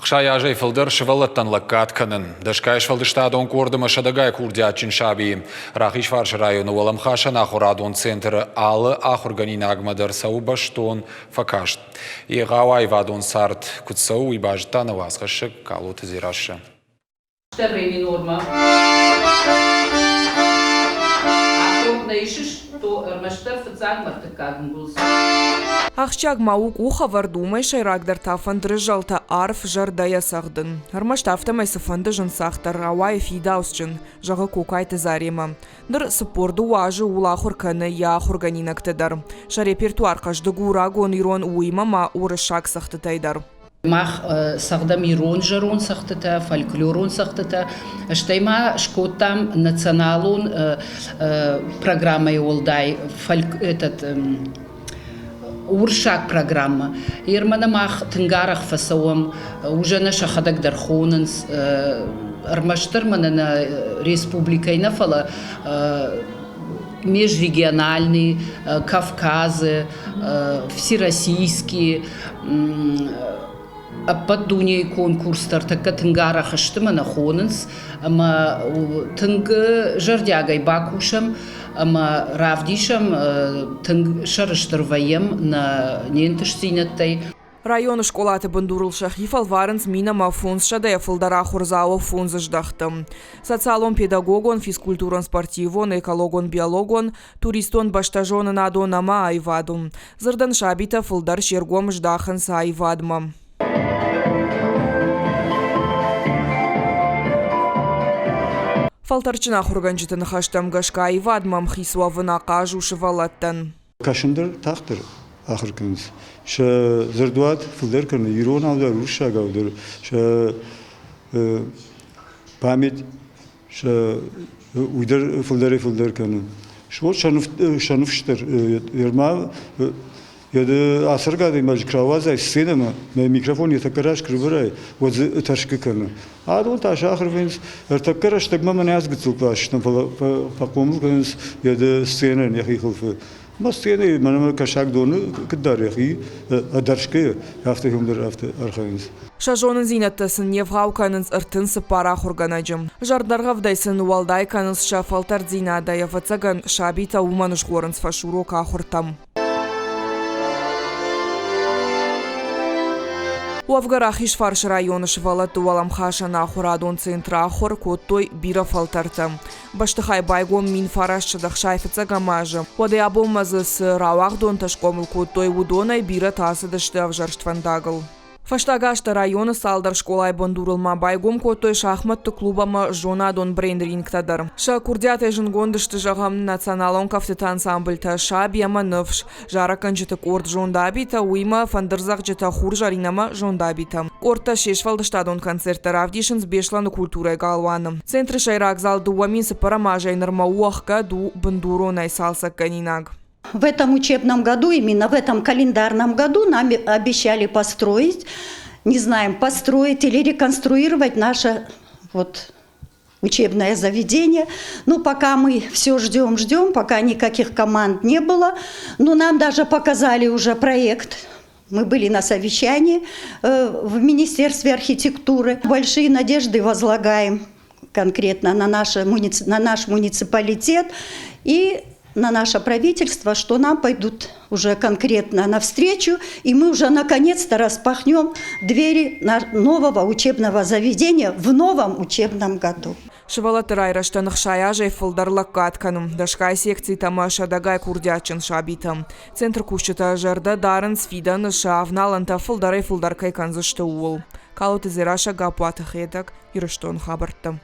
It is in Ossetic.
60 азӕй фылдӕр сывӕллӕттӕн лӕггад кӕнын. Дӕсгай сфӕлдыстадон къорд ӕмӕ сӕдӕгай курдиатджын сабийы. Рахизфарсы районы уӕлӕмхасӕн ахуырадон центры алы ахуыргӕнинагмӕ дӕр цӕуы бӕстон фӕкаст. Егъау аивадон цард куыд цӕуы, уый базыдта нӕ уацхӕссӕг Калоты Дзерассӕ. Ре минормӕ. Аккорд нӕ исыс, то ӕрмӕстдӕр фыццаг мӕ ӕртыккаг ӕнгуылдз. Ахсджиаг ма у къухӕвӕрд, уымӕй сӕйрагдӕр та фӕндыры зӕлтӕ арф зӕрдӕйӕ цӕгъдын. Ӕрмӕст афтӕмӕй цыфӕнды зын цагъд дӕр рауайы фидауцджын, зӕгъы Кокайты Заремӕ. Ныр 42 азы ууыл ахуыр кӕны йӕ ахуыргӕнинӕгты дӕр. Сӕ репертуар хъӕздыг у рагон ирон, уыимӕ ма уырыссаг цӕгъдтытӕй дӕр. Мах цӕгъдӕм ирон зӕронд цӕгъдтытӕ, фольклорон цӕгъдтытӕ, стӕй ма скодтам националон программӕйы уӕлдай этот уырыссаг программӕ. Ермӕнӕ мах тынг арӕх фӕцӕуӕм, уже нӕ сӕхӕдӕг дӕр хонынц, ӕрмӕстдӕр мӕнӕ нӕ республикӕйы нӕ, фӕлӕ межрегиональный, Кавказы, всероссийские, ӕппӕт дунейы конкурстӕ ӕртӕккӕ тынг арӕх сты мӕ нӕ хонынц ӕмӕ тынг зӕрдиагӕй бакусӕм ӕмӕ равдисӕм, тынг сӕрыстыр вӕййӕм нӕ не нтыстдзинӕдтӕй. Районы скъолаты бындурыл сӕхи фӕлварынц 1500-ӕй фылдӕр ахуырдзауы фондз здӕхты. Социалон-педагогон, физкультурон-спортивон, экологон-биологон, туристон бӕстӕзонынадон ӕмӕ аивадон. Дзырдӕн сабитӕ фылдӕр се ргом здахынц аивадмӕ. Фӕлтӕрдджын ахуыргӕнджыты ныхӕстӕм гӕсгӕ аивадмӕ ӕмхиц уӕвын ахъаз у сывӕллӕттӕн. Кӕсын дӕр тагъддӕр ахуыр кӕнынц. Сӕ дзырдуат фылдӕр кӕны иронау дӕр, уырыссагау дӕр. Сӕ память сӕ уый дӕр фылдӕрӕй-фылдӕр кӕны. Суод сӕ ныфс дӕр ерма Йӕ ацӕргӕ адӕймаджы куы рауадзай сценӕмӕ, мӕ микрофон йӕ тӕккӕ раз куы рывӕрай, уӕд дзы тӕрсгӕ кӕны. Адон та сахуыр вӕййынц, ӕртӕккӕ рӕстӕгмӕ мӕнӕ аз гыццыл кълас стӕм, фӕлӕ фӕхъомыл кӕнынц йӕ сценӕйӕн йӕхи хуылфы. Мӕ сценӕйы мӕнӕ кӕсаг доны куыд дары йӕхи, ӕдӕрсгӕйӕ, афтӕ уым дӕр афтӕ архайынц. Сӕ зонындзинӕдтӕ сын не вгъау кӕнынц 34 ахуыргӕнӕджы. Зӕрдӕргъӕвдӕй сын уӕлдай кӕнынц сӕ фӕлтӕрддзинадӕй, ӕвӕццӕгӕн, сабитӕ уымӕн згъорынц фӕсурок ахуыртӕм. Уӕвгӕ Рахизфарсы районы сывӕллӕтты уӕлӕмхасӕн ахуырадон центры ахуыр кодтой бирӕ фӕлтӕртӕ. Бӕстыхай байгом 1965 азы. Уӕдӕй абонмӕ дзы цы рауагъдонтӕ схъомыл кодтой, уыдонӕй бирӕтӕ ацыдысты ӕвзӕрст фӕндагыл. Фӕстаг азты районы цалдӕр скъолайы бындурыл ма байгом кодтой шахмӕтты клуб ӕмӕ зонадон брейн-рингтӕ дӕр. Сӕ курдиатӕй зындгонд сты, зӕгъӕм, националон кӕфтыты ансамблтӕ «Саби» ӕмӕ «Ныфс», зарӕггӕнджыты къорд «Зондабитӕ», уыимӕ фӕндырдзӕгъджытӕ «Хурзӕрин» ӕмӕ «Зондабитӕ». Къордтӕ се сфӕлдыстадон концерттӕ равдисынц Беслӕны культурӕйы галуаны. Центры сӕйраг зал 2004 азӕй нырмӕ у ӕхгӕд, у бындуронӕй цалцӕггӕнинаг. В этом учебном году, именно в этом календарном году нам обещали построить, не знаем, построить или реконструировать наше вот, учебное заведение. Ну, пока мы все ждем, ждем, пока никаких команд не было. Но нам даже показали уже проект. Мы были на совещании в Министерстве архитектуры. Большие надежды возлагаем конкретно на наш муниципалитет и на наше правительство, что нам пойдут уже конкретно навстречу, и мы уже наконец-то распахнем двери нового учебного заведения в новом учебном году. Сывӕллӕтты райрӕзтӕн 60 азӕй фылдӕр лӕггад кӕны дӕсгай секцитӕ ӕмӕ сӕдӕгай курдиатджын сабитӕ. Центры кусджытӕ зӕрдӕ дарынц фидӕны сӕ авналӕнтӕ фылдӕрӕй-фылдӕр кӕй кӕндзысты, ууыл. Калоты Дзерассӕ, Гаппуаты Хетӕг, Ирыстоны хабӕрттӕ.